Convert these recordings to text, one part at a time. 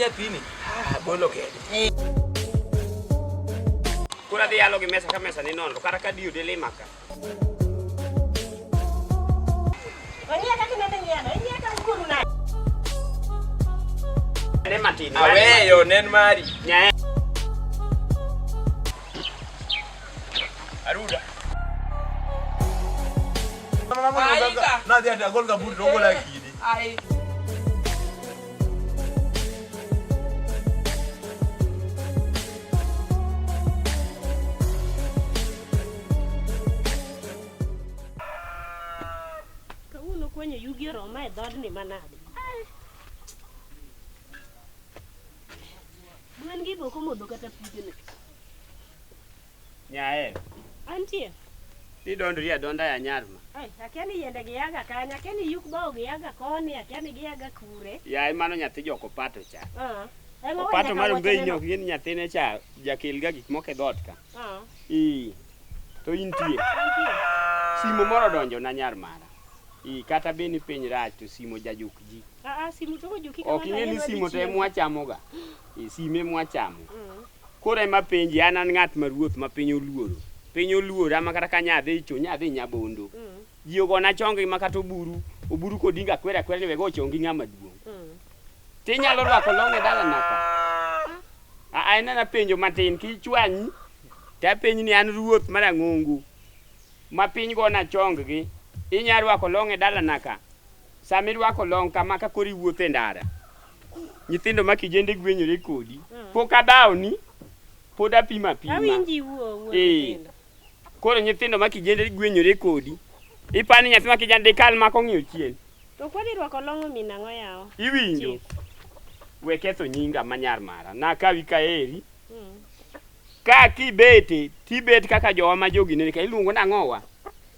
nyathini, ah, bolo kende. Koro adhi yalo gi mesa ka mesa ni nono, kata ka diyo delima ka. Ong'iya kaka inende ng'iyano, ing'iya ka ukuru nade? Ne matin. Aweyo nen mari. Nyae. Aruda. Nadhi ati agol kaburi to ogola kidi. Ai. Kawuono kwanyo yugi oroma e dhoodni manade. Ai. Gwen gi be ok omodho kata pigni. Nyae. Antie. Idondri adonda ya nyarma. Ai, akia ni yiende giaga kanye, akia ni yuk bao giaga koni, akia ni giaga kure. Yaye mano nyathi jok opato cha. Ah. Ema we Opato nyaka mar wuochne ombei no. ni ok gin nyathine cha jakelga gik moko e dhoot ka. Ah. Ii. To intie. Antie. Simo moro odonjo na nyar mara. Ii, kata bed ni piny rach to simo jajuk ji. Ah, ah, simu to ojuki kama Ok ing'e ni to simo to chiemo. ema wachamoga. Ii, sime ema wachamo. Mm. Koro ema penji an an ng'at ma ruoth ma piny oluoro. Piny oluora ma kata ka nyadhi cho nyadhi nyabondo. Mm. Ji ogona chonggi ma kata oburu, oburu kodinga kwera akwera ni wego chongi ng'ama duong'. Mm. Tinyalo rwako long e dalana ka. A en ana penjo matin kichwanyi to apenji ni an ruoth mar ang'ongo ma piny gona chonggi inya rwako long e dalana ka. Sama irwako long kama ka koro iwuotho e ndara nyithindo ma kijende gwenyore kodi pok adhawni pod apimo apima. Awinji wuo wuo Eh. nyithindo. Koro nyithindo ma kijende gwenyore kodi ipani nyathi ma kijana dikal mak ong'iyo chien. To kwani rwako long min ang'o yawa? Iwinjo? Chief. We ketho nyinga ma nyar mara. Nakawi kaeri. Mm. Ka kibete, tibet kaka jowa ma jogi nene ka iluongo nang'o wa?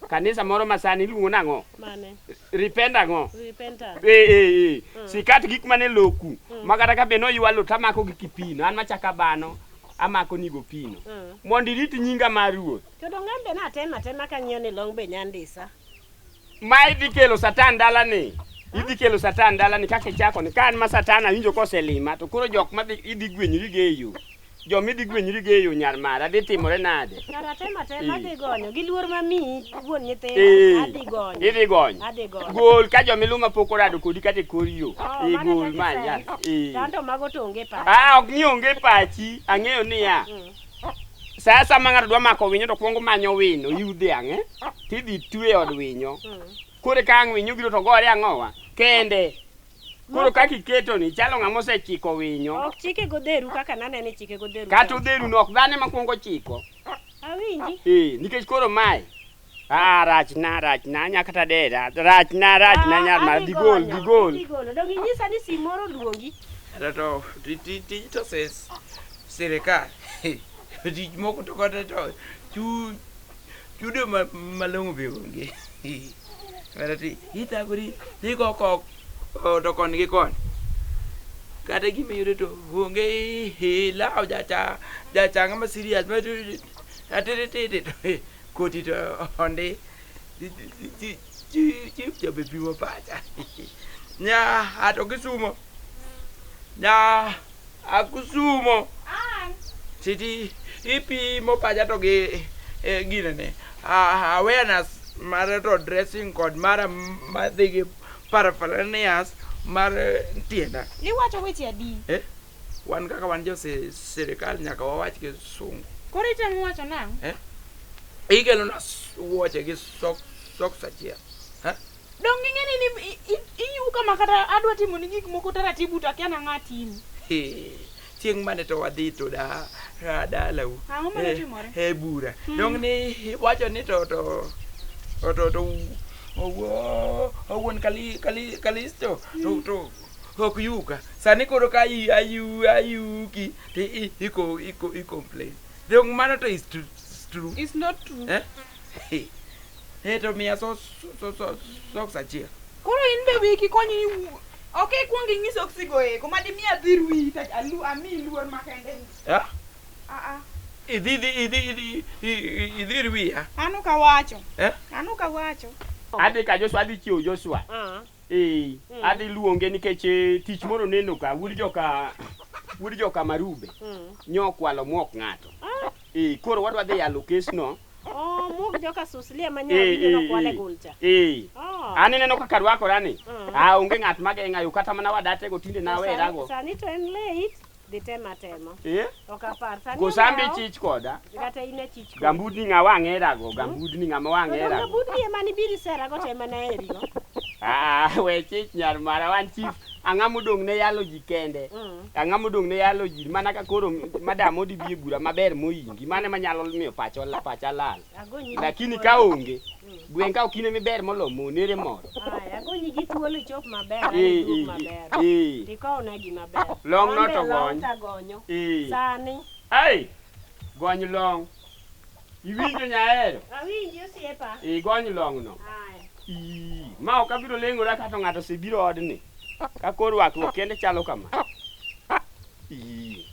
Kanisa moro ma sani iluongo nang'o? Mane? Repent ang'o? Repentance. Eh, eh, eh. Sikat gik mane loku. Ma kata ka be noywa lo tamako gi kipino. An machaka bano, amako nigo pino. Mm. Mondo irit nyinga mar ruoth. To dong' an be natemo atema kang'iyo ni long be nyandisa. Ma idhi kelo satan dalani. Idhi kelo satan dalani kaka ichako ni. Ka an ma satan awinjo koselima to koro jok ma dhi idhi gwenyri go e yo. Joma idhi gwenyri go e yo nyar mara dhi timore nade? Kara atemo atema Eh. adhi gonyo gi luor mamiyi wuon nyithindo Eh. adhi gonyo. Idhi gonyo. Adhi gonyo. Gol ka jomiluma pok orado kodi kata e kor yo. Oh, Eh, mano gol kaka ma isense. nyar. Eh. To anto mago to onge pacha. Ah, ok ni onge pachi. Ang'eyo niya. Mm. Sa asaya ma ng'ato dwa mako winyo to kwongo manyo wino, yiw dhiang' eh? Tidhi twe e od winyo. Mm. Koro ka ang' winyo biro to gore ang'owa? Kende. Koro kaka iketo ni chalo ng'ama osechiko winyo. Ok chike godheru kaka nanene chike godheru. Kata cha. odheru no ok dhano ema kwongo chiko. Awinji. Eh, nikech koro mae Ah, rachna, rachna, anya kata dera. Rachna, rachna, nyar mar adhi dhi gol, gonyo, dhi gol. Adhi golo. Donge inyisa ni sim moro oluongi? Kata to ti- ti- tij to ses sirikal tich moko to kata to chu chudo ma- malong'o be onge. Kata ti ithagori igo kok to koni gi koni. Kata gima iyudo to onge ilawo jacha jacha ng'ama serious ma atitititi to koti to ondi chief cha be pimo pacha. Nya ato Kisumo. Nya a Kusumo. Siti ipimo pacha to gi eh, ginene. Ah, awareness mar to dressing kod mara madhi gi paraphernalias mar eh, tienda. Iwacho weche adi? Eh? Wan kaka wan jo si- sirikal nyaka wawach kisungu. Koro itemo wacho nang'o? Eh? Ikelona wuoche gi sok socks achiel. Ha? Donge ing'e ni ni- i- i- iyuka ma kata adwa timo ni gik moko taratibu to akia nang'o atimi. He, Chieng' mane to wadhi to da da- dalau. Ang'o mane Eh, otimore? E bura. Dong ni iwacho ni to to to to to owuo owuon kali kali kalisto to to ok yuka. Sani koro ka ayu ayu ayuki to i iko iko i complain. Dong mano to is true. is true. It's not true. Eh? Eh to miya so so so socks achiel. Koro in be wiki konyi ni wu- Ok ikwong ing'i soksi go eko ma dimi adhir wiyi to alu amiyi luor makende ni. Ah? Ah ah. Idhi idhi idhi idhi idhi wiya. An ok awacho. Eh? An ok awacho. Adhi ka Joshua, adhi chiewo Joshua. Ah. Eh, adhi luonge nikech eh, tich moro neno ka, wuod joka Wuod joka Marube Mm. nyokwalo muok ng'ato. Ah, Eh, koro wadwa dhi yalo kesno. oh, muok joka Suslia ma Eh, nyawinjo eh, nokwale eh. gulcha. Eh. Oh. An ineno kaka rwakora ni. Mm. Ah, onge ng'at mageng'a yo kata mana wadatego tinde To nawerago. Sani to en late, dhi tema tema. Eh? Ok apar. Sani Kosambi olewo, chich koda. Kata in e chich kodi. Gambudni ng'awa ang'erago, gambudni ng'ama To wang'erago. gambudni ema nibiro iserago to ema naherigo. Ah, we chich nyar mara wan chief. Ang'a modong' ne yalo ji kende. Mm. Ang'a modong' ne yalo ji mana ka koro madam odi bi e bura maber moingi. Mano ema nyalo miyo pacha pacha lal. Agonyi gi Lakini thuolo. ka onge, gweng' ka ok in ema iber molo mon ere moro. Aya, agonyi gi thuolo ichop maber, an Eh, iduog eh, maber. eh. Tikowna gima ber. Long no An be to long gony. tagonyo. Eh. Sani. Ai! Gony long. Iwinjo nyahero? Awinji osiepa. Igony long'no. Aya. Ii, ma ok abiro leng'ora kata ng'ato osebiro odni. Ka kor rwakruok kende chalo kama. Ii.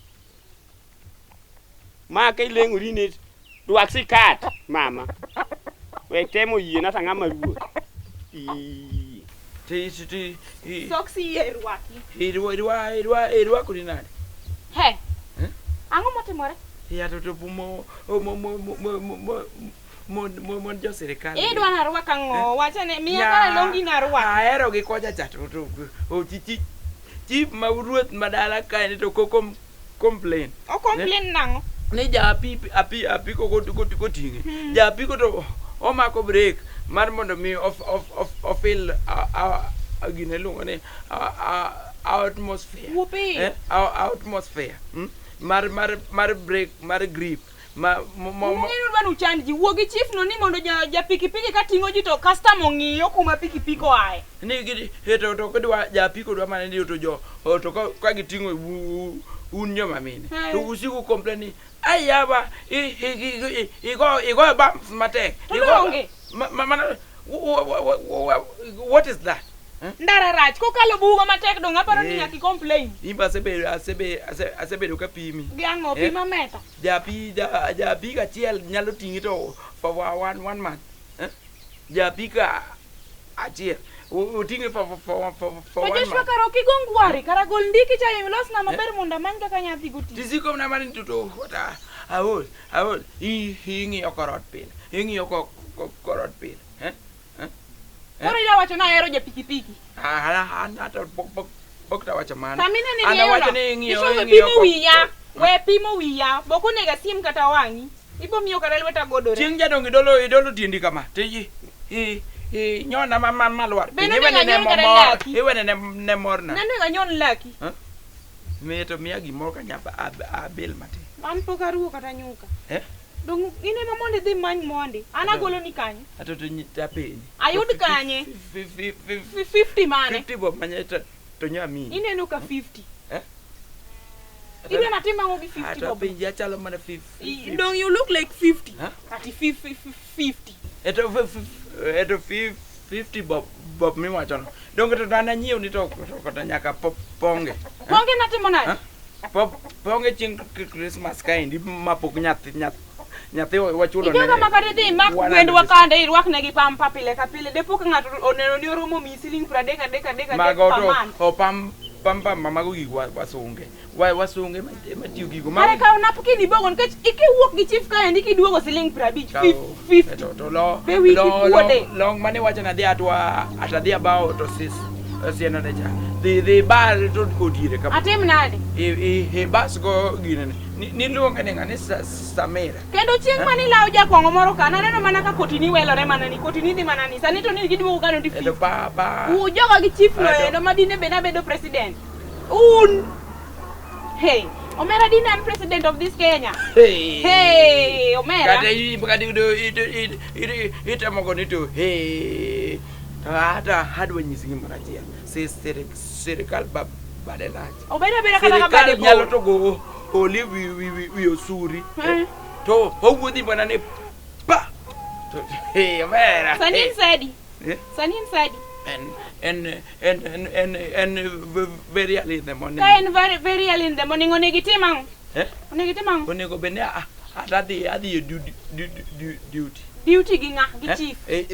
Ma ka ileng'ori ni rwak sikat, mama. We temo yiena to ng'ama ruoth. Ii. Ti ti ti Soksi yie rwaki. irwa irwa irwa irwakori nade? He. Eh? Ang'o motimore? Ya to to mo mo mo mo mo mo mo mo mo jo sirikal. Idwa narwak ang'o? Wachane miya Nya- kara longi narwak. Ahero gi kocha cha to to o chi chi chief ma ruoth madala kae to koko complain. O complain nang'o? Ni ja api api apiko koting'e. Ja apiko to omako break mar mondo mi of of of ofil gine iluongo ni atmosphere. Wuo piyo. Eh, atmosphere. Mm? Mar mar mar break mar grip ma mo mo Ung'eyo ni udwa ni uchand ji. Wuo gi chief no ni mondo ja, ja pikipiki ka ting'o ji to customer ong'iyo kuma pikipiki oaye. ni gi e to to kidwa ja apiko dwa mana ni to jo o, to ka ka giting'o un joma mine Eh. to usiko complain ni ai yawa igo igo bumps matek To Igo- donge? ma mana what is that Ndara rach. Kokalo bugo matek dong aparo ni Eh. nyaka i complain. imba asebedo asebe asebedo ka pimi Gi ang'o Eh. pima meta. japi ja japiko achiel nyalo ting'i to for one one month eh? japiko achiel oting'i for for for for To one Joshua month kara ok igo ngwari, kara gol ndiki cha ilosna maber mondo amany kaka nyathi go tich. tisiko mana ni to to ta aol aol ing'iyo korot pile ing'iyo korot pile eh? Eh? Koro ida wacho ni ahero ja pikipiki. Ah, an ata pok pok tawacho mano Sama inene An rieyo awacho no, ni ing'iyo Joshua we ing'iyo pimo wiya, we pimo wiya, bok onego asim kata wang'i. Ibo miyo kata lweta godore. chieng' jadong idolo idolo tiendi kama to i i nyona ma ma malwar Be piny nonego iwene ne anyon kata mor laki? iwene ne ne morna Nanego anyon laki. miye to miya gimoro ka nyaka abil matin An pok aruwo kata nyuka. Eh? Dong in ema mondo idhi many mondi. An agolo ni kanye. ato to tapenji Ayud kanye? 50 mane? 50 bob manye to to nya miyi Ineno ka 50. Eh? Idwa natim ang'o gi 50 ato bob? penji achalo mana 50 Dong you look like 50. Huh? Ati 50. eto eto 50 bob bob miwachono donge to an anyiew ni to to kata nyaka ponge Ponge natimo nade? Huh? Ponge chieng' Christmas kaendi mapok nyathi nyathi nyathi wachulo Ijoga ma kata idhi imak gwendwa kande irwaknegi pampa pile ka pile. Depo ka ng'ato oneno ni oromo miyi siling 30 adek adek adek mago per to month. o pam pam pam mago gik wasunge wasunge ema tiyo gigo Kare kaw napkin ibogo nikech ikiwuok gi chief kaendi kiduogo siling 50 50. to to lo Be wiki lo kuode. long mane wacho nadhi atwa atadhi abawo to sis siena ne cha dhi dhi bar to odiere kama Atim nade? e bas go ginene niluonge ni ng'ani Samira Kendo chieng' mane ilawo jakwang'o moro ka naneno mana ka kotini welore mana ni kotini dhi mana ni sani to ni giduogo kano ti eto pa pa Ujoga gi chief no Ato. endo ma dine bed abedo president. Un. Hey, omera dine an president of this Kenya. Hey. Hey, omera. Kata kata itemo go ni to hey to hata adwa nyisi gimoro achiel sirikal bade lach Obedo abeda kata ka bade sirikal nyalo bor. to go oli wi osuri Eh. to owuodhi mana ni pa to hey omera Sani en sadi. Eh? Sani en sadi. en en en en en en very early in the morning Ka en very very early in the morning onego itim ang'o? Eh? Onego itim ang'o? onego bed ni adhi adhi e duty Duty gi ng'a? Gi Eh? chief. Eh,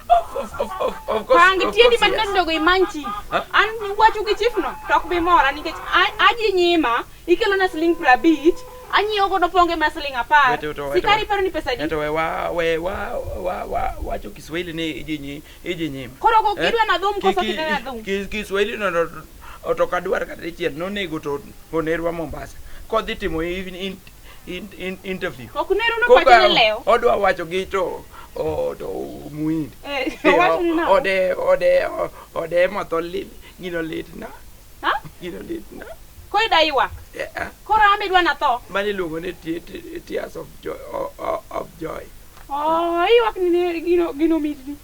Of course. Pang of tiendi course, matindo yes. tindo go imany chief. Huh? An wacho gi chief no to ok bi mora nikech aji nyima ikelona siling 50 anyiewo godo ponge ma siling 10. Wete, wete, wete. Sikari paro ni pesa adi? Eto we wa we wa wa wa wacho Kiswahili ni iji iji nyima. Koro ko Eh? kidwa na dhum koso Ki- kidwa na dhum. Kiswahili no no to ok adwar kata dichiel nonego to onerwa Mombasa. Kodhi timo in interview. Ok neru no Koka pache ne lew. Odwa wacho gi to o to Muhindi. Eh, owacho ni nang'o? Ode ode ode motho lit gino litna. Ha? Gino litna. Koro ida ywak. Eh, ah. Koro an be idwa natho. Mano iluongo ni tears of joy of joy. Oh, ywak ni ne gino gino mitni.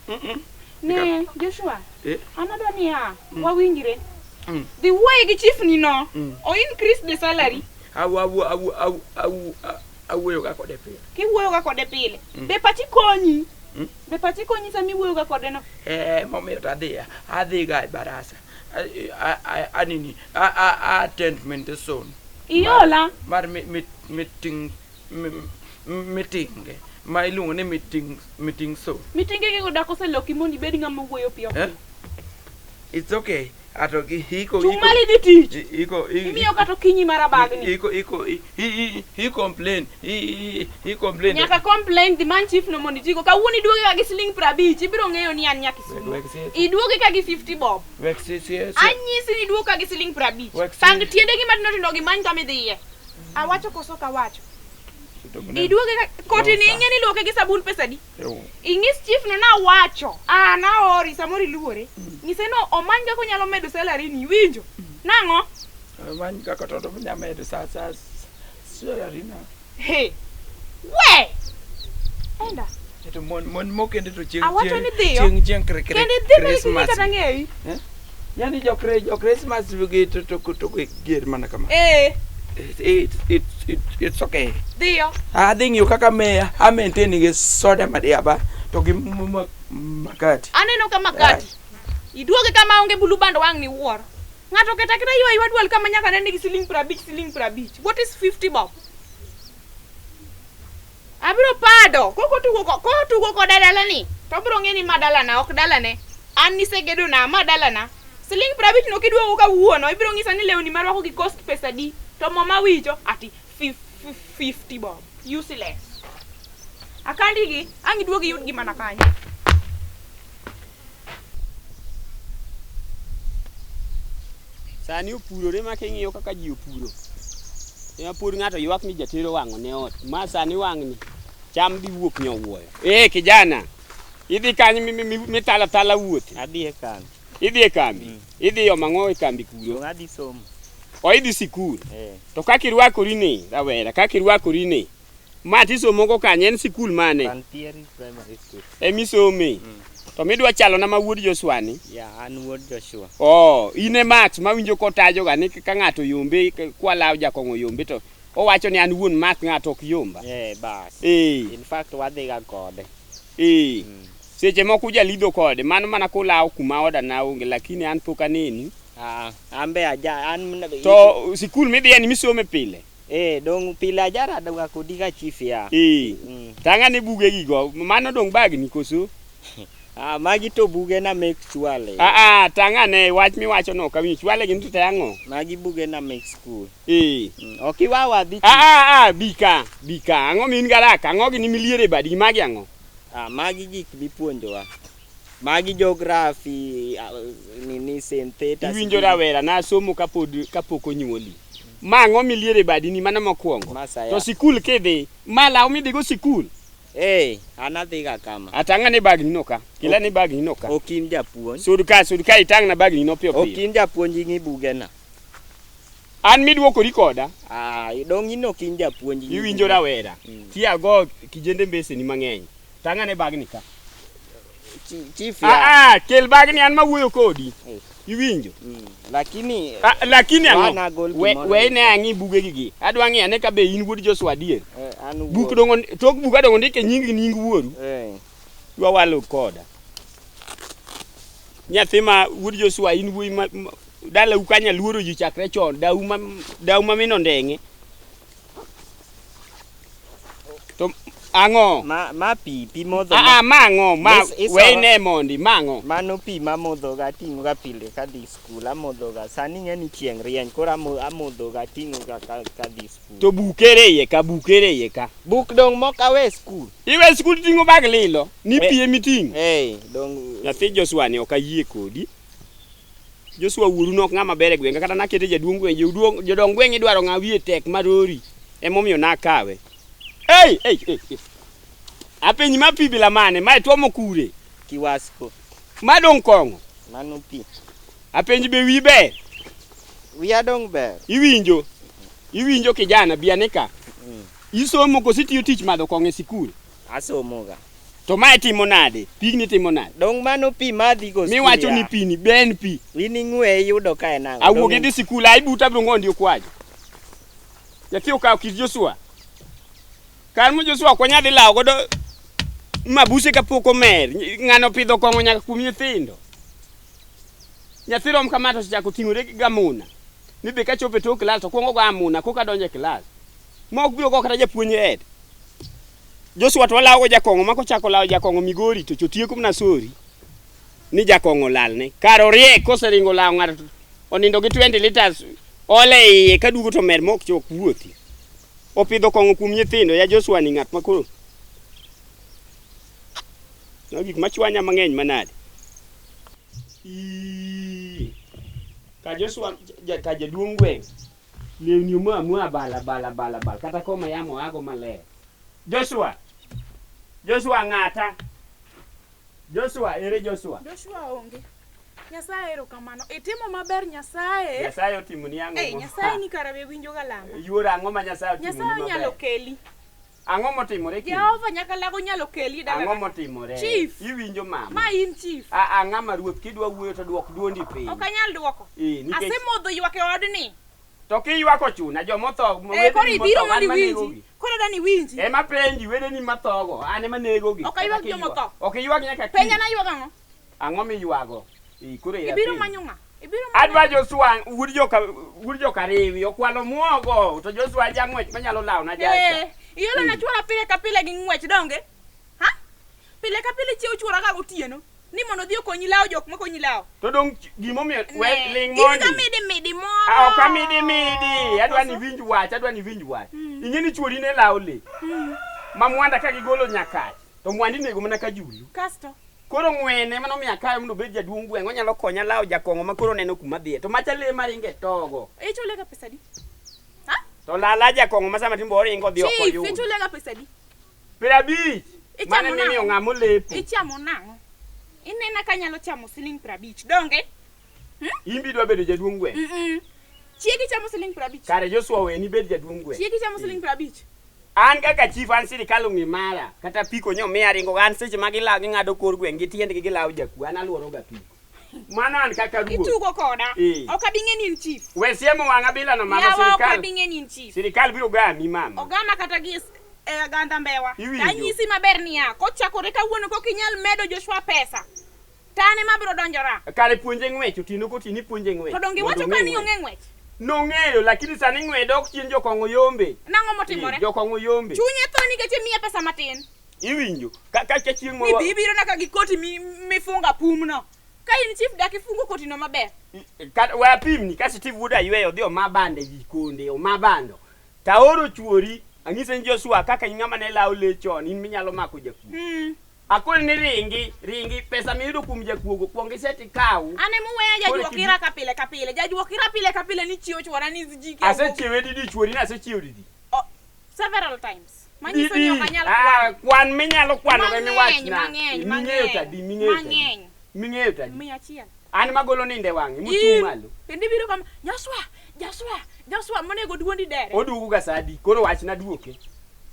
Ne, Joshua. Eh? An adwa niya, wawinjre. Mm. Dhi wuoye gi chief ni no. Mm. O increase the salary. Awu awu awu awu awu awuoyo ga kode pile. Kiwuoyo ga kode pile. Mm. Be pachi konyi. Mm. Be pachi konyi sama iwuoyo ga kode no. Eh, momiyo to adhi adhi ga e barasa. Anini a attend meditation Iola. mar meeting meeting ma iluongo ni meeting meeting so. Mitinge gi dak oseloki mondo ibed ng'ama wuoyo piyo. Eh? It's okay. Ato gi hiko Chung' malo idhi tich. iko Imiyo kata okinyi mar abagni. iko iko he complain he complain. Nyaka complain dhi man chief no mondo itigo. Kawuono iduoge ka gi siling 50 ibiro ng'eyo ni an nyakisumo. Wek si Iduoge ka gi 50 bob. wek si si Anyisi ni iduogo ka gi siling 50. Wek si- Pang tiendegi matindo tindo gi many kama idhiye. Awacho koso ok awacho. Iduoge ka koti ni ing'e ni iluoke gi sabun pesa adi? Ing'is chief no nawacho. Ah, naori samoro iluore. Nyise no omany kaka onyalo medo salary ni iwinjo. Nang'o? Many kaka to nyamedo sa sa salary na. He. We! Enda. To mon mon mokende to chieng' Awacho ni dhiyo. chieng' chieng' Kendo idhi ma Christmas. kata ng'eyi. Yani jo jo Christmas gi to to to ger mana kama. Eh, It's okay. dhiyo. Adhi ng'iyo kaka me a maintain gi soda madiaba to gi makati. Aneno ka makati. Iduoge kama onge blue band wang' ni wuoro. Ng'ato keta keta ywa ywa dwol kama nyaka nene gi siling 50 siling 50. What is 50 bob? Abiro pado koko tugo ko koko tugo koda dalani. To abiro ng'e ni ma dalana ok dalane. An nisegedo na ma dalana. Siling 50 no kiduogo kawuono ibiro ng'isa ni lewni marwako gi cost pesa di. To mo mawicho ati 50 bob. Useless. Akandi gi ang' iduogi iyud gi mana kanyo. Sani opurore ma king'iyo kaka ji opuro. Ema pod ng'ato ywak ni jatero wang'o ne ot. Ma sani wang'ni cham dhi wuok nyowuoyo. Eh kijana, idhi kanyo mitala tala wuoth. Adhi e kambi. Idhi e kambi. Idhi omo ang'o e kambi kuro? Dong' adhi somo. O idhi sikul. Eh. To kaka irwakori ni, rawera, kaka irwakori ni. Ma tisomogo kanye en sikul mane? Panpieri Primary School. Emisome. To midwa chalo na ma wuod Joshua ni? Ya, an wuod Joshua. Oh, in e Max mawinjo kotajoga ni ka ng'ato yombe kwalawo jakong'o yombe to owacho ni an wuon Max ng'ato ok yomba. Eh, bas. Eh, In fact, wadhiga kode. eh. Seche moko ujalidho kode, mano mana kulawo kuma oda na onge, lakini an pok aneni. Ah, an be aja an To sikul midhiye ni misome pile. Eh, dong' pile ajaradaga kodi ka chief ya. Eh. Mm. Tang'ane buge gigo, mano dong' bagni koso? Ah, magi to bugena mek chwale. Ah ah, tang'ane wach miwacho no ok awinj. Chwale gin to te ang'o? Magi bugena mek school. Eh. Mm. Ok iwawa adhi Ah ah ah, bika, bika. Ang'o min garaka? Ang'o gini miliere e badi? Magi ang'o? Ah, magi gik mipuonjowa. Magi geography, ah, nini synthesis. Iwinjo rawera nasomo kapod kapok onyuoli. Ma ang'o miliere e badi ni mano mokwongo? Masaya. To sikul kidhi, ma law midhigo sikul. Eh, an adhiga kama. Atang'ane bagni no ka. Kelane bagni no ka. Ok in japuonj. Sud ka, sud ka itang'na bagni no piyo Ok piyo. in japuonj ing'i bugena. An midwokori koda, Ah, dong' in ok in japuonj. ing'i iwinjo bugena. rawera. Mm. Ti ago kijende mbeseni mang'eny. Tang'ane bagni ka. Chief ya. Ah ah, kel bagni an mawuoyo kodi. Eh. Iwinjo? Mm. Lakini Ah, lakini ang'o? Wana gol We, gimoro we e- ne ang'i buge gigi. Adwa ng'iyo ane ka be in wuod Joshua adier. eh, an Buk wuod. dong' tok buga dong' ondike nying gi nying wuoru. Eh. Dwa walo koda. Nyathi ma wuod Joshua in wuoyi ma dalau kanya luoro ji chakre chon. Dau ma min ondeng'e. To Ang'o? Ma pi, pi modho. Ah, ma ang'o? Ma we ne mondi, ma ang'o? Mano pi mamodho ga ating'o ga pile kadhi skul, amodho ga. Sani ing'e ni chieng' rieny, koro amodho ga ating'o ga kadhi skul. To bukere iye ka, bukere iye ka. Buk dong' mok awe skul. Iwe skul ting'o bag lilo, ni pi emiting'o. Eh, dong'. Nyathi Joshua ni ok ayie kodi. Joshua wuoru nok ng'ama ber e gweng' kata nakete jaduong' gweng' jaduong' jodong gweng' idwaro ng'a wiye tek marori emomiyo nakawe. Ei, ei, ei, ei. Apenji ma pi bila mane? Mae tuomo kure? Kiwasko. Ma dong' kong'o? Mano pi. Apenji be wiyi ber? Wiya dong' ber. Iwinjo? Iwinjo kijana bi ane ka. Isomo koso itiyo tich madho kong'o e sikul? Asomoga. To mae timo nade? Pigni timo nade? Dong' mano pi madhi go skul. Miwacho ni pi ni be en pi? In ing'we iyudo ka en ang'o? Awuok idhi sikul ai buta abiro ng'ondi okwajo. Nyathi okawo kit Joshua. Kar mo Joshua ok wanyal dhi lawo godo mabuse kapok omer. Ng'ano opidho kong'o nyaka kuom nyithindo. Nyathi rom kama to osechako ting'ore gi gamuna. Ni be kachopo e tok klas to kwongo go amuna koka donjo e klas. Ma ok biro go kata japuonj e ed. Joshua to walawo go jakong'o ma kochako lawo jakong'o Migori to chotieko mana sori. Ni jakong'o olalne. Kar oriek koseringo lawo ng'ato to onindo gi 20 liters ole iye kaduogo to mer mok chok wuothi. Opidho kong'o kuom nyithindo ya Joshua ni ng'at ma koro No gik machwanya mang'eny manade. Ii. Ka Joshua ka jaduong' gweng' lewni omo amoa bala bala bala bala kata koma yamo ago maler. Joshua. Joshua ng'ata. Joshua ere Joshua? Joshua onge. Nyasaye erokamano. Itimo maber Nyasaye. Nyasaye otimoni ang'o? Ei, Nyasaye ni kara be winjo ga lamo. Yuoro ang'o ma Nyasaye otimoni Nyasaye onyalo maber? keli. Ang'o motimore kiny? Jehova nyakalago nyalo keli Ang'o dalana. motimore? Chief. Iwinjo mama? Ma in chief. A ng'ama ruoth kidwa wuoyo to duok duondi piny. Ok anyal duoko. Eh, nikech Asemodho ywak e odni. to kiywak ochuna jomotho Eh, koro wedeni ibiro motho, an mondo iwinji. manegogi. Koro adwa ni iwinji. Ema penji wedeni mathogo, an ema negogi. Ok aywak Kata joma kiywak. otho. Ok iywak nyaka kiny. Penja naywak ang'o? Ang'o miywago? Eh, koro era Ibiro penji. manyo ng'a? Ibiro manyo Adwa Joshua wuod joka wuod joka Riwi okwalo muogo to Joshua jang'wech manyalo lawona jacha. Eh, iolo na chuora pile ka pile gi ng'wech donge? Ha? Pile ka pile chiew chuora ka gotieno. Ni mondo odhi okonyi lawo jok makonyi lawo. To dong' gimomiyo we Ne. ling' In mondi. ga midi midi moro. Ah, ok amidi midi, adwa ni winj wach, adwa ni winj wach. Ing'e ni chuori ne lawo le. Ma mwanda ka gigolo nyakach, to mwanda inego mana ka julu. Kasto. Koro ng'wene mano miyo akawe mondo obed jaduong' gweng', onyalo konya lawo jakong'o ma koro neno kuma dhiye. To macha le maringe togo. Ichule ga pesa di? Ha? To lala jakong'o ma sama timbo oringo odhi ok Chief, oyud. ichule ga pesa di? 50. Ichamo Mane mimiyo nang'o? ng'ama olepo. Ichamo nang'o? Inena ka anyalo chamo siling 50, donge? In be idwa bedo jaduong' gweng'. Chiegi chamo siling 50. Kare Joshua weni bed jaduong' gweng'. Chiegi chamo siling 50. An kaka chief an sirikal ong'e mara kata piko nyo miya ringo an seche ma gilawo ging'ado kor gweng' gi tiendgi gilawo jakuo an aluoro ga piko. Mano an kaka ruoth. Itugo koda. Eh. Ok abi ng'e ni in chief. We siemo wang'a bila no mama Yawa ok sirikal. abi ng'e ni in chief. Sirikal biro gami mama. Ogama kata gi e aganda mbewa. Iwinjo. Anyisi maber niya, kochakore kawuono kok inyal medo Joshua pesa. To an ema abiro donjora. Kare puonje ng'wech otieno kotieno ipuonje ng'wech. To donge Mondo iwacho ka ong'e ni ng'wech. onge ng'wech? Nong'eyo lakini sani ng'we dok chien jokong'o yombe. Nang'o motimore? Eh, Jokong'o yombe. Chunye tho nikech imiye pesa matin. Iwinjo ka ka ka chieng' Ni moro bi ibiro nyaka gi koti mifunga pumno. Ka in chief dak ifungo kotino maber. Ka we apimni ka Steve wuod Ayweyo odhi oma bando e jikonde oma bando. Taoro chuori anyise ni Joshua kaka in ng'ama ne lawo le chon in minyalo mako jakuo. Akoni ni ringi ringi pesa miyudo kuom jakuogo kuong iset ikaw. An ema uweya Koro jajuok ira ka pile ka pile. Jajuok ira pile ka pile ni chiewo chuora ni ji Asechiewe didi chuori ni asechiewo didi. Oh, several times. Manyiso ni ok anyal Ah, kwano. kwan minyalo kwano be Mang'eny, miwachna. mang'eny, Ming'eyo mang'eny. tadi ming'eyo tadi. Mang'eny. Ming'eyo tadi. 100. An magolo ninde wang'e mochung' In. malo. Kendo ibiro kama Joshua, Joshua, Joshua monego duondi dere. Oduogo ga sa adi? Koro wachna duoke.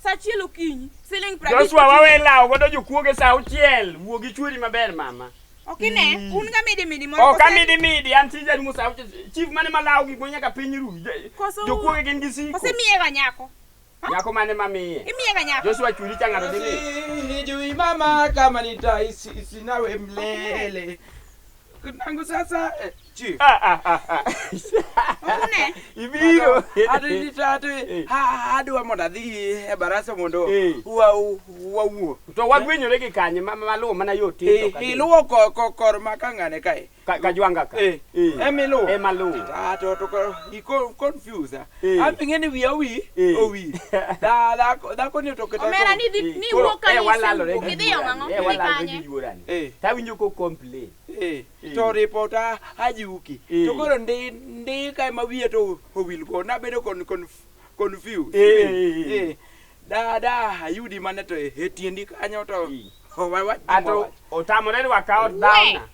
Sa achiel okinyi, siling 50. Joshua wawe lawo godo jokuoge sa auchiel. Wuo gi chuori maber mama. Ok ine, un ga midi midi moro. Ok amidi midi, an tija rumo sa auchiel. Chief mane malawo gik moko nyaka piny ru. Koso- Jokuoge gin gi siko. Kose miye ga nyako. Nyako mane mamiye? Imiye ga nyako. Joshua churi cha ng'ato dhi miyo. Sijui mama kama nitaishi nawe mlele. Tangu sasa Chief. Ah, ah, ah, ah. Okune. Ibiro. Ati ati adwa mondo adhi e barasa mondo Eh. wa wawuo. To wagwenyore gi kanye ma maluwo mana yo tin to kadhi. Iluwo ko ko kor ma ka ng'ane kae. Ka kajwanga ka. Eh. Emiluwo. Ema luwo. Ah, to to koro i confuse. Eh. An ing'e ni wiya wi Eh. owi. Da dhako dhako ni to kata. Omera ni dhi Eh, ni koro, wuok ka eh, ni walalore isewuok. gi Idhi yo yuorani. ang'o? Eh, Idhi walalore kanye? gi yuorani. Eh. Tawinjo ko complain. Eh, Eh. to report a ajuki. Eh. To koro ndi ndi kae ma wiye to owil go nabedo kon kon confused. Eh, eh, eh. Eh. Da da ayudi mana to e tiendi kanyo to Eh. o wa wa Ato otamore rwaka ot dhaona.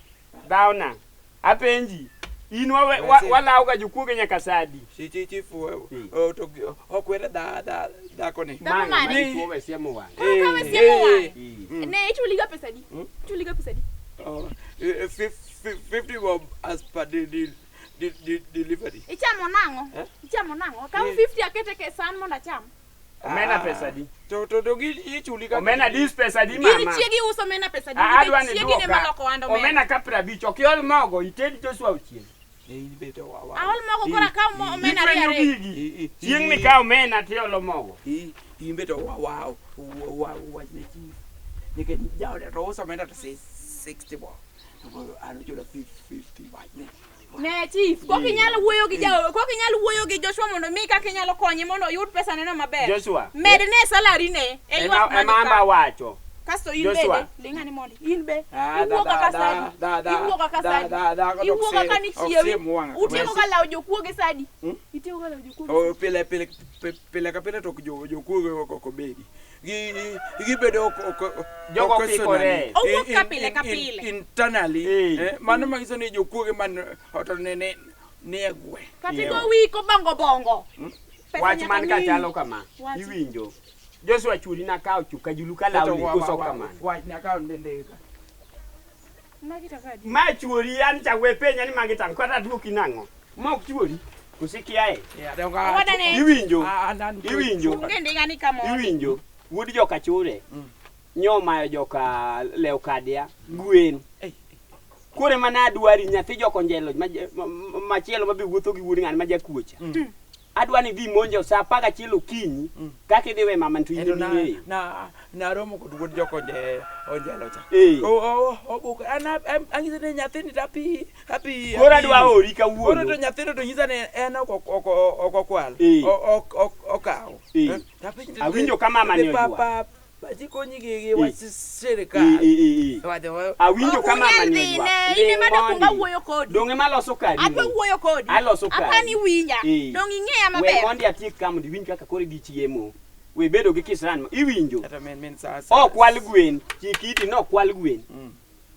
Dhaona. Apenji. In walawo ga jokuoge nyaka sa adi? chi chi chi fu Eh. o to okwere da da dhako ni. Dhako mane? Mane? Chuo siemo wang'e. Koro ka we siemo wang'e. Eh. Ne ichuliga pesa adi? Ichuliga pesa adi? Oh, 50 bob as per the, the, the, the delivery. Ichamo nang'o? Eh? Ichamo nang'o? Akaw Eh. 50 akete ke san mondo acham. Omena pesa adi? To to to gi ichuli ka Omena dis pesa adi Gini mama? chiegi uso omena pesa adi? Ah, adwa ni Nikech chiegi ne duoka. maloko ohand omena. Omena ka 50 ok iol mogo ited Joshua ochiem. Eh, in be to wa wa. Aol mogo koro akaw omena ariyo Ifwenyo ariyo. gigi. Eh, eh, Chieng' eh. mikawo omena tiolo mogo. I imbe to wa wa wa wa ne chief. Nikech jaode to uso omenda to 60 bob. To koro an ochulo 50 wachne. Ne chief, kok inyal wuoyo gi ja kok inyal wuoyo gi Joshua mondo mi kaka inyalo konye mondo oyud pesa neno maber. Joshua. Med ne salary ne. E Ema ywak ema man amba ka. wacho. Kasto in Joshua. bende, ling'ane mondi. In be. Ah, Iwuok da, kaka da, sadi. da, da, Iwuok kaka da, sadi. da, da, ok Iwuok kaka ni ok chiewi. siem wang'a. Utieko ka lawo jokuoge sadi. Hmm? Itieko ka lawo jokuoge. Oh, pile pile pile ka pile to ok jokuoge ok ok obedi. Gi gibedo ok ok Jogo ok kikore. personally. Owuok ka pile ka pile. Internally. Eh. Eh, mano manyiso ni jokuoge man to ne ne ni e gwe. Kata Ewa. igo wiyi kobongo bongo. Pesa Wach nyaka man ka miyi. chalo kama. Wach. Iwinjo. Joshua churi nakawo chuka julu ka To lawni wa- koso wa- kamano. Wach nyaka ndendeka. Magi to kadi. Ma chuori an cha we penja ni magi tang' kata duoki nang'o? Ma ok chuori. Koso ikiaye? Yeah, donga. Owada ne. Iwinjo. Ah, an Iwinjo. Onge ndinga ni kamo. Iwinjo. Wuod joka chure. Nyomayo joka Leokadia gwen. Ei. Koro ema nadwari nyathi jokonjelo machielo mabe wuotho gi wuod ng'ane ma jakuocha. Adwa ni idhi monjo sa 11 okinyi kaka idhi we mama to in Ento ema na ing'eyo. na naromo kod wuod jokonje onjelo cha. Eh. O o obuk an ang'ise ni nyathini to api api. Koro adwa ori Koro to kawuono. nyathino to nyisa ni en ok ok ok okwal. Eh. Ok ok okaw. Eh. Eh, to apenje to- Awinjo ka mama ni to oywak. Pa pa ji konyi gi gi Eh. wach Eh, sirikal. eh, eh, eh. Wacho wa- Awinjo Ok ka mama unyal ni dhi oywak. ne, in ema Ling dakwongo mondi. awuoyo kodi. Dong' ema loso kari. Adwa wuoyo kodi. Aloso kari. Apani winja. Eh. Dong' ing'eya We maber. mondi atiek ka mondo iwinj kaka koro idhi chiemo. We bedo gi kisran. Iwinjo. Kata min min sa sa. Ok kwal gwen. Chik iti no kwal gwen. Mm.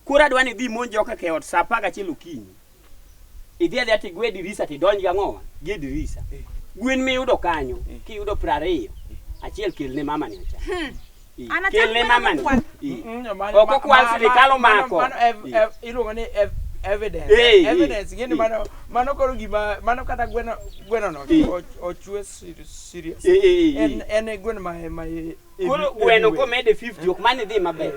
Koro adwa ni idhi imonj joka e ot sa 11 okinyi. Idhi adhiya tigwe dirisa tidonj gang'owa gi e dirisa. Eh. Gwen miyudo kanyo Eh. kiyudo 20 achiel kelne mama ni ocha. Eh, An acham Kelne gweno mama ni. mokwal. Eh. Mm, Ok okwal sirikal omako. Mano Eh. iluongo ni evidence. Eh, eh, Evidence ng'eni eh. mano mano koro gima mano kata gweno gweno no Eh. ochwe serious. Eh, eh, eh, En eh. en e gweno ma ma Koro gweno komede 50 ok mane dhi maber.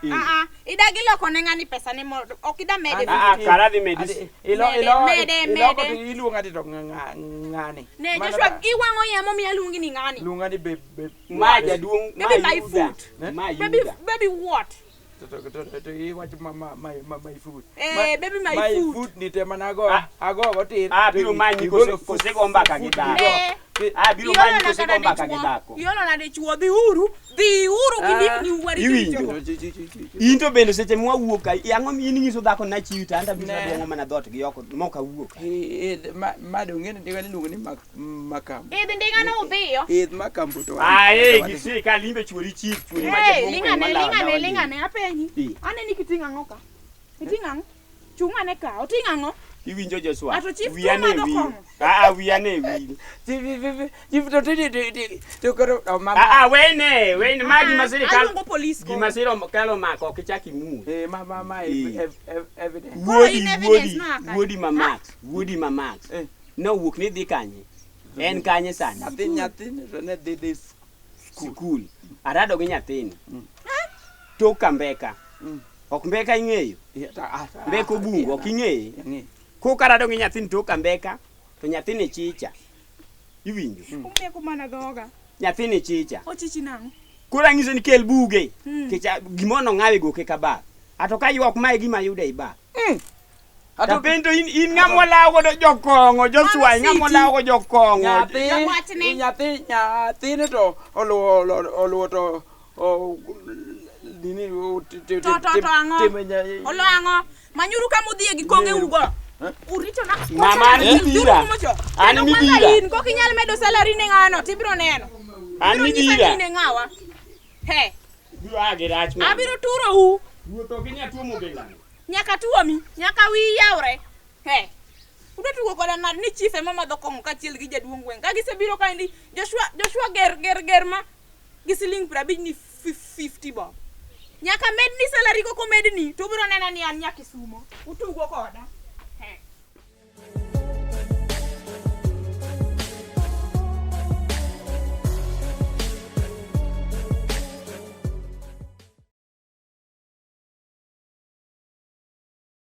Eh. Ah ah, idagi loko ne ng'ani pesa ne mondo ok ida mede. Ah, ah, kara dhi medi. Ilo Mede, ilo mede, iloko mede. to iluonga ti to ng'ani. Ne Mano Joshua ka- iwang'o yamo miya luongi ni ng'ani. Luonga ni be be. Ma jaduong' ma Baby, my yuda. foot. Eh? Ma Baby yuda. baby what? To to to to iwacho ma ma ma ma my food. Eh, baby, my my food. food ni tema nago Ah. ago go tir. Ah, biro manyi Igolo kose go mbaka gi food dhako. ni go. Ne. Ah, biro Iolo manyi na kose kata go mbaka gi dichuo. dhako. Iolo na dichuo dhi uru, dhi uru Ah, kindikni uwari iwinjo. richo. Chi- chi- chi- chi- chi. In to bende seche mwawuok ka, ang'o in inyiso dhako ni nachiwi to an to abiro Ne. aduong'o mana dhoot gi oko mok awuok. Eh, eh, ma dong' ng'eni ndiga niluongo ni makambo. Idh ndinga no udhiyo. Idh makambo to. Ah, eh, gisirikal in be chuori chief, chuori ma Hey, jaduong' ling'ane, gweng' malawo ling'ane, dawa ling'ane, apenyi. Eh. Aneni kiting'o ang'o ka? Iting'o ang'o? Chung' ane ka, oting'o ang'o? ni. Iwinjo Joshua? Ato chief Wiya tuo ne madho wil. kong'o. Ah, ah, wiya ne wil. Chief to ti ti ti to koro oh, ma Ah, ah, wene, wene, ma gima sirikal Aluongo polis koro. gima sirikal omako ok ichak imul. Eh, ma ma ma Eh. evidence. Koro Wuodi, in evidence wuodi, noa kanye? wuodi ma Max, wuodi ma Max. Eh. Nowuok ni dhi kanye? En kanye sani? Nyathi nyathi to ne dhi dhi Sikul. Arado gi nyathini. Tok ka mbeka. Mm. Ok mbeka ing'eyo. Eh, ta- ah, ta- Mbeka obungu ok ing'eye. Ang'eyo. Koka rado gi nyathini to kambeka to nyathini chicha. Iwinjo? Umeko mana dhoga. Nyathini chicha. Ochichi nang'o? Koro ang'iso ni kel buge. Nikech gimono ng'awe goke ka bak. Ato ka ywak mae gima ayudo ei bak. Ato Tapenjo in in ng'ama walawo godo jokong'o, Joshua, Mano ng'ama siti. walawo go jokong'o. nyathi Wachne. nyathi nyathini to oluwo oluwo to o nini o- ti- ti- To to ti- to ang'o? time nya- Olo ang'o? Manyuru kama udhiye gi konge ugo. Uricho na. Mama, an midhira. An Kendo kwanza midhira. in kok inyal medo salary ne ng'ano tibiro neno. An Ibiro nyisa midhira. ni in e ng'awa. He, Biro a gi rach mama. abiro turou. Ruoth ok inyal tuomo belano. Nyaka tuomi, nyaka wiyi yawre. He. Udwa tugo koda nade ni chief ema madho kong'o kaachiel gi jaduong' gweng'. Ka gisebiro kaendi, Joshua Joshua ger ger ger ma gi siling 50 ni 50 bob. Nyaka medni salary kok omedni to ubiro nena ni an nya Kisumo. Utugo koda.